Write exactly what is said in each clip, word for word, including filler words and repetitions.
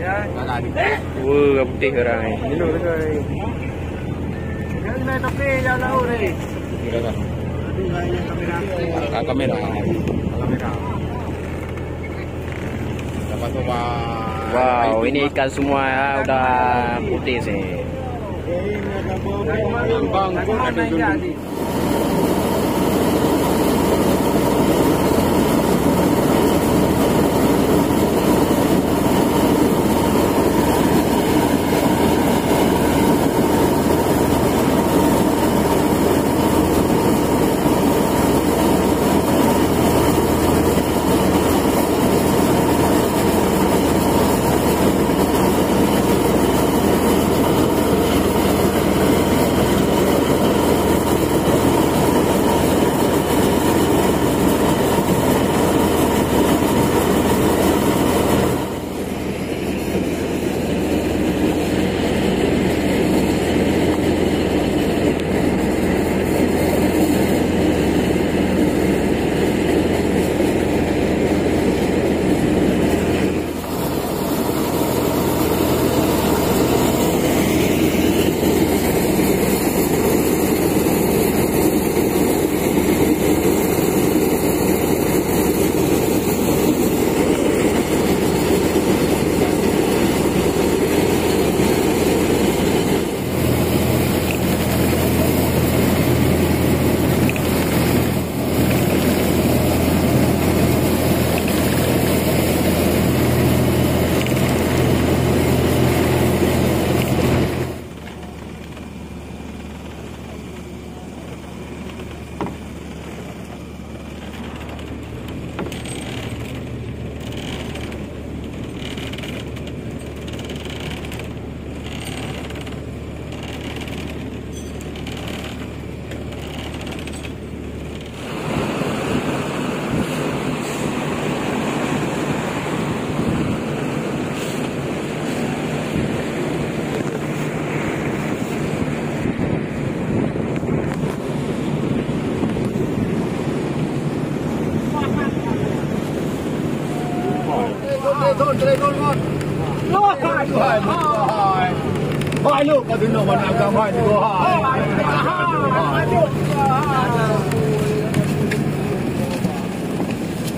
Wah, ka putéh orang ni. Minum dekat ni. Kira kan? Ka kamera. Kamera. Dapat tu, Bang. Wow, ini ikan semua ya, udah putéh sih. Bang, kok ada dulu.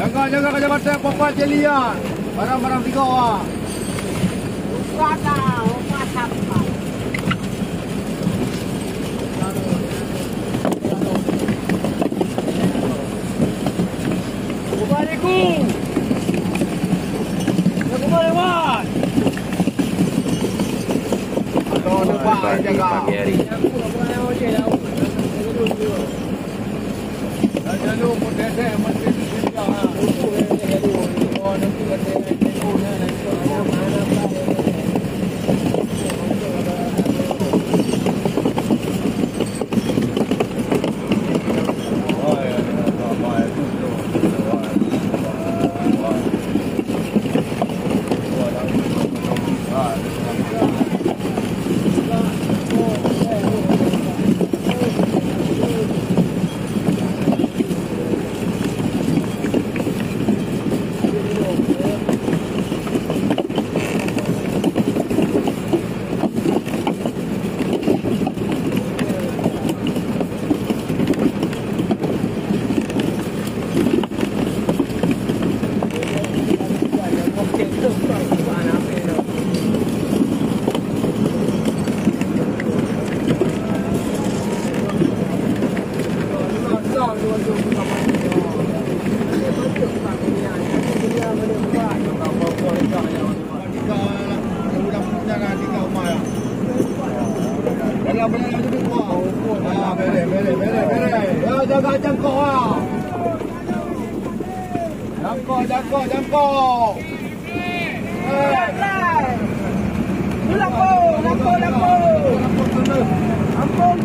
Jaga, jaga kacamata, papa celia. Barang-barang tiga, ah. Assalamualaikum. Ya, kembali, Wan. Pagi, pagi hari. Jaga jangkok, ah. Jangkok, jangkok, jangkok. Lapo, lapo, lapo. Ampun,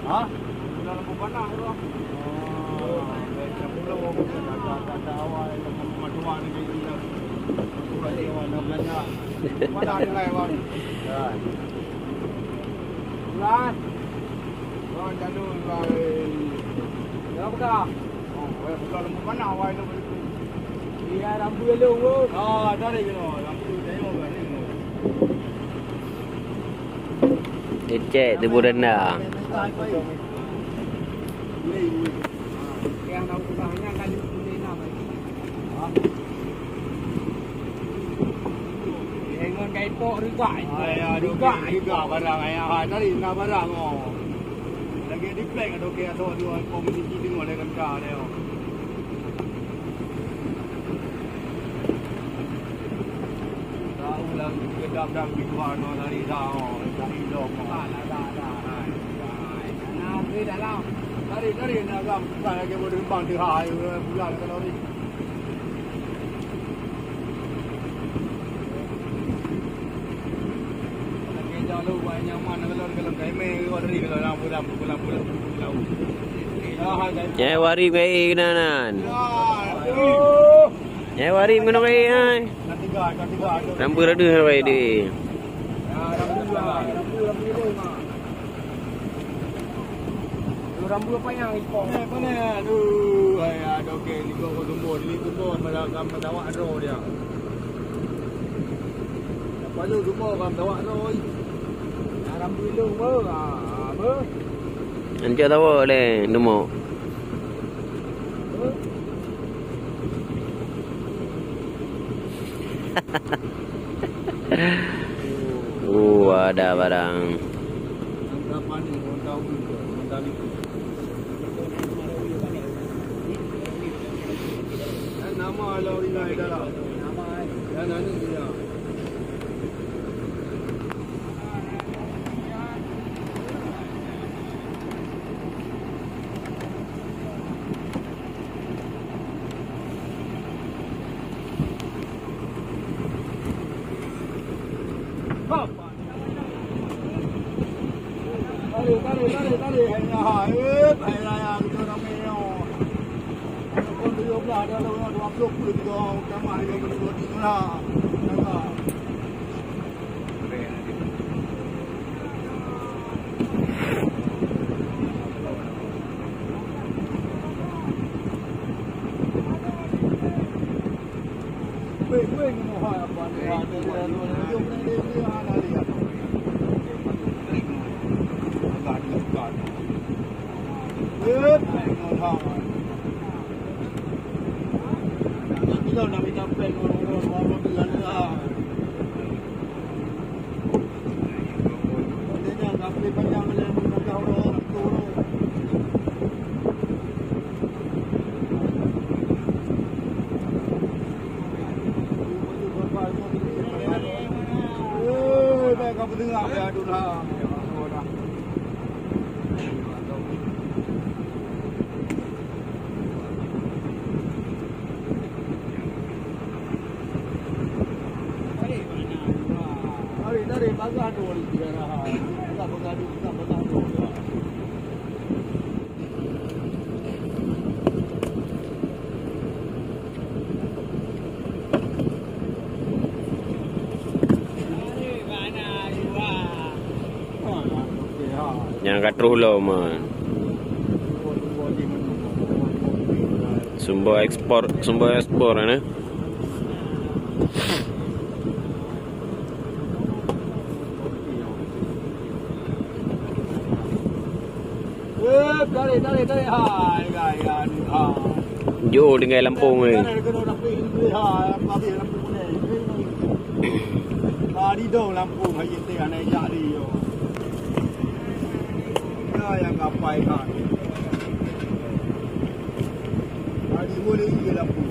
Ha? Cek teubeureunda. Ngon kai pok rugak. Rugak, rugak barang ayah. Hai tadi na barang oh. Lagi di plan atau ke atau dua komisi tiga oleh kan ka dia. Tahu lah gedam dah di luar no dari dah oh. Dari dong. Nah, di dalam. Dari dari nak agam bukan lagi boleh bang di hai bulan kalau ni. Nyai wari bae keunan nan. Nyai wari meunan bae ai. Rambu radu bae di. Rambu apa yang ipong? Eh, mana? Aduh, hai ada okey, liko ko tumbuh, di tumbuh pada gam pada awak ro dia. Apa lu tumbuh gam pada awak ro? Rambu ilung apa? Apa? Anjak tawa leh nemu. Oh, ada barang. Nyang ka troh lom. Sumber ekspor, sumber ekspor ni. Jo tinggai Lampung ni. Lampung hai teh aneuk jak li yo. Nyang gapai that. Tadi boleh iya lampu.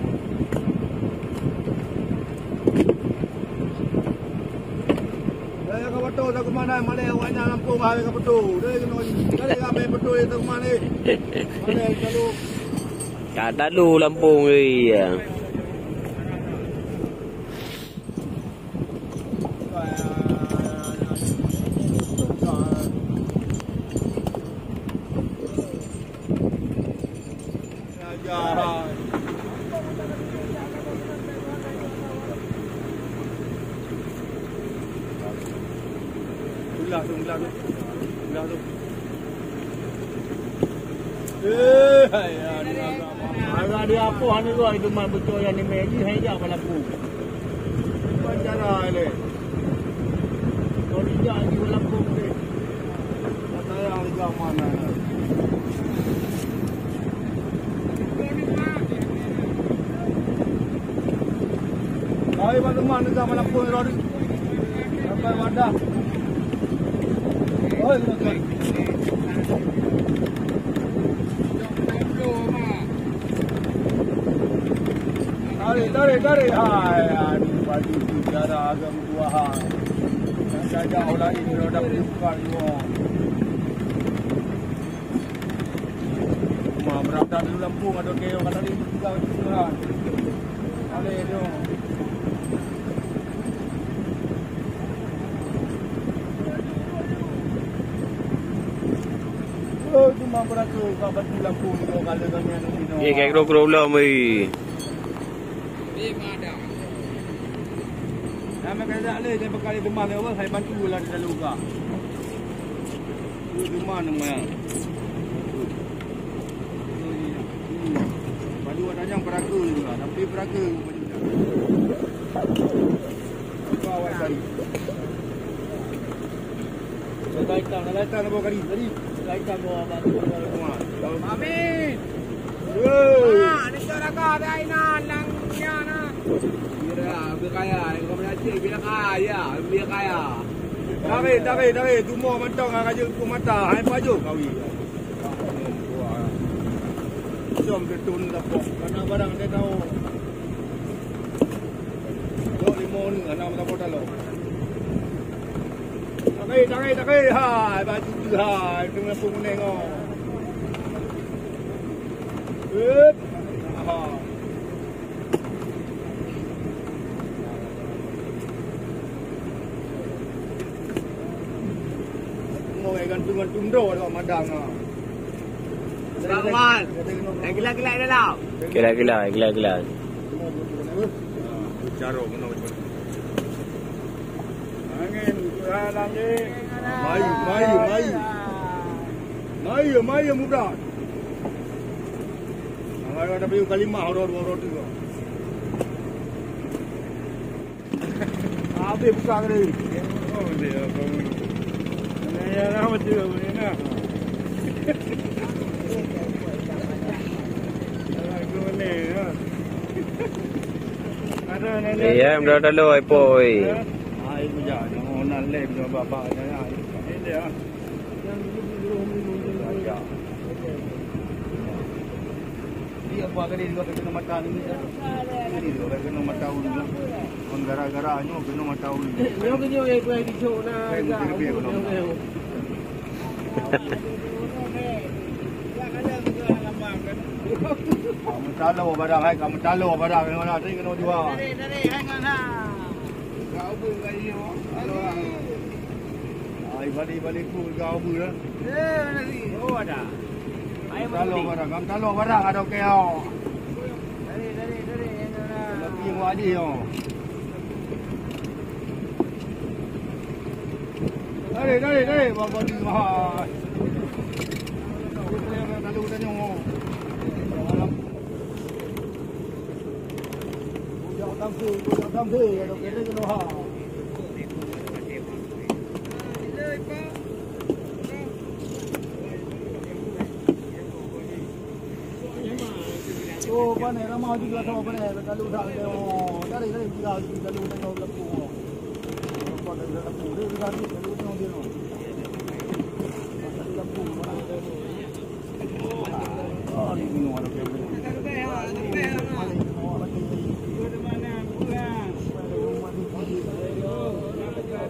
Dah ka beutôi tak ke mana, malée awak nyan lampung hai ka beutôi. Dah kena ni. Dah ramai beutôi tak ke mana. Malée lalu. Ka lalu lampung dia. Ulah tu, ulah tu. Ulah tu. Eh, hai, aduh, agak. Agak dia apa ni, gua itu mak betul yang ni, Maggi, hai, jak balaku. Bukan cara, le. Kau ni jak di balaku, le. Kata yang agak mana. Hai, bang teman, ni zaman aku ni, Rodi. Sampai wadah. Oi, teman-teman. Tarik, tarik, tarik. Hai, aduh, baju tu cara agak berbuah. Yang saja orang ini, orang dah buka juga. Ma, meurata di lampung ada keu kata ni, tiga orang. Aleh dia. Oh, cuma meurata kat batu lampung ni, kalau kami ada ni. Ye, kayak kro-kro belum, weh. Nama kata tak leh, saya bakal teman dia, saya bantu lah di dalam luka. Teman nama. Baju ada yang peraku juga, tapi peraku. Apa awak tadi? Dah ikan, dah ikan bawa kali tadi. Dah ikan bawa batu, bawa rumah. Amin. Yeay. Mak, ni cok raga dah inan, nang nyan, ah. Biar kaya, kau berhasil, biar kaya, biar kaya. Tarik, tarik, tarik. Cuma mantong, ah, raja hukum mata. Hai, pajuk kau, iya. Jom, dia turun dapur. Karena barang dia tahu. Dok lima ni, enam dapur dalam. Tarik, tarik, tarik. Hai, baju tu, hai. Tengah pun kuning, oh. Hup. Ha. Tengok, eh, gantung-gantung droe dekat madang, ha. Bang Wan, eh, gelak-gelak dalam. Gelak-gelak, gelak-gelak. Carong, kena macam mana? Angin, Tuhan, angin. Mayu, mayu, mayu. Mayu, mayu muda. Angin ada bayu kalimah, orang dua orang tu. Habis buka tadi. Oh, dia apa ni? Mana ya lah, macam apa ni, nah? Alah, aku ni, ya. Ada nenek. Iya, mudah dah lo, ipo, oi. Ai, bujang, nak lem, nak babak, nak. Ini dia. Raja. Dia buat tadi juga kena mata ni, ya. Ini juga kena mata ulu. Gara-gara nyoe kena mata ulu. Nyoe ke nyoe, eh, buat di chok na. Saya mesti lebih belum. Kamu talo barang, hai, kamu talo barang, mana tadi kena jual. Dari, dari, hai, ngana. Kau pun kali, oh. Halo. Ai, balik-balik pun kau pun, eh. Eh, lagi. Oh, ada. Ai, talo barang, kamu talo barang, ada keo. Dari, dari, dari, yang mana? Lagi yang wajib, oh. Dari, dari, dari, bapak ni mahal. Kita yang lalu tanya, oh. Bujang tangke, bujang tangke, ada kena kena ha. Oh, pané ramah juga sama pané, lalu dah dia. Oh, dari dari dia lalu dah jauh lampu. Apa dari lampu dia, dia lalu dia. Dari lampu mana?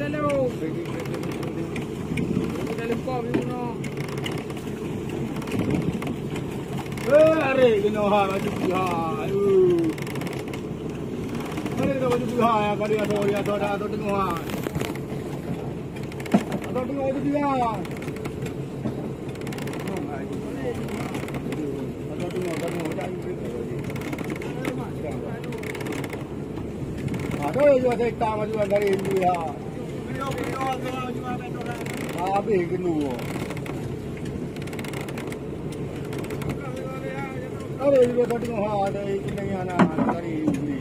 ada lo. Ada lempok di mana? Eh, arek keunoe ha, baju putih ha. Aduh. Arek keunoe baju putih ha, ya, kali atau, ya, atau, atau tengok ha. Atau tengok baju putih ha. Atau tengok, atau tengok, atau tengok. Ada yang jual setan, jual dari India. Habis kena. Ada juga tengok ha, ada itu dengan anak dari India.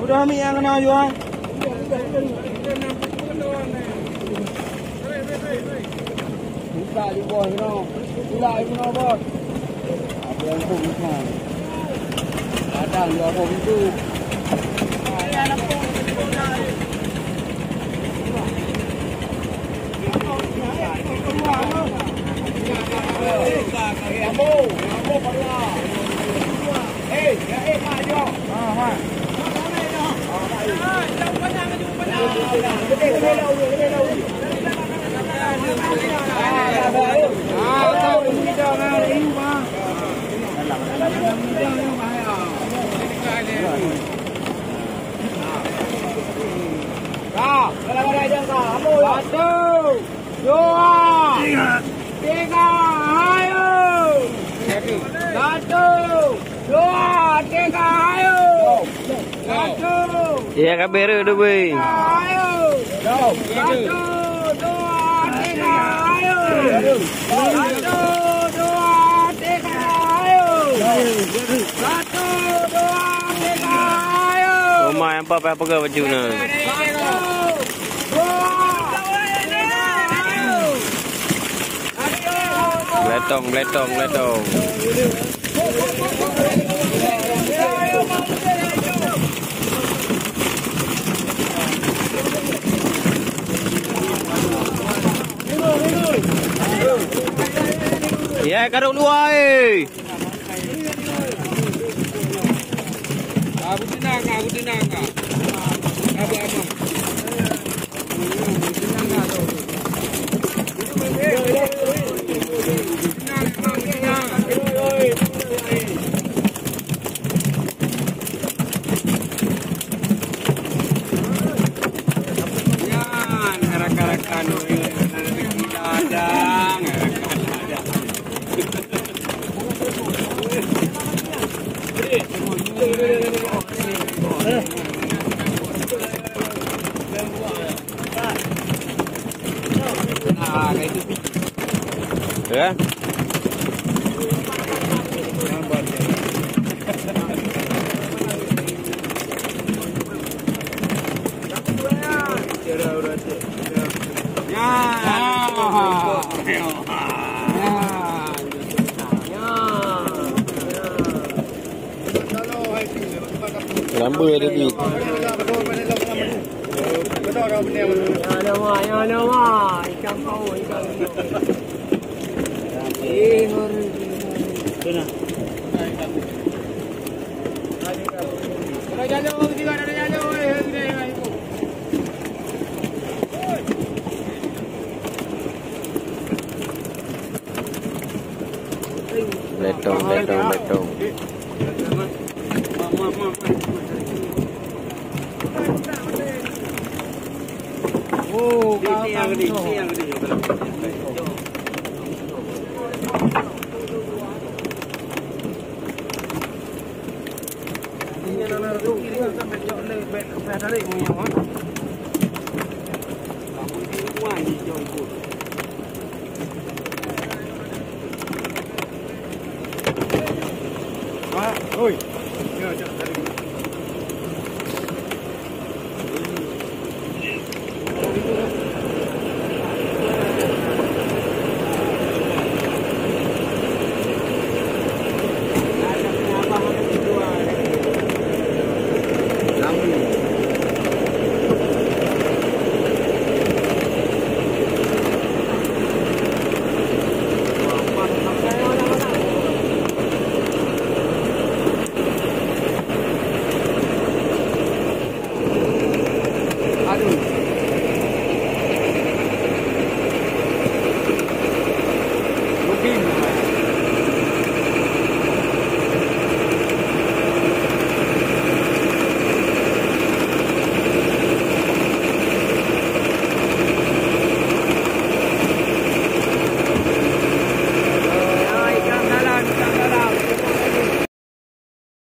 Udah mi yang kena jual. Buka di bawah sana. Pula di sana, bos. Ada yang pun bukan. Kadang dia apa itu. Ambo, ambo pada. Eh, ya, eh, Mak, jom. Ah, Mak. Satu, dua, tiga, ayo! Satu, dua, tiga, ayo! Satu, Iya, ka bèrèh tu, beuy. Ayo! Satu, dua, tiga, ayo! Satu, dua, tiga, ayo! Satu, dua, tiga, ayo! Uma nyang payah peugah baju na. Satu, dua, tiga, ayo! Beletong, beletong, beletong. Ya, karong dua, eh. Abu tenang, Abu tenang, Abu aman. Nyan, rakan-rakan, ladang, rakan-rakan. Ya. Ya. Lamba tadi. Beletong, beletong, beletong.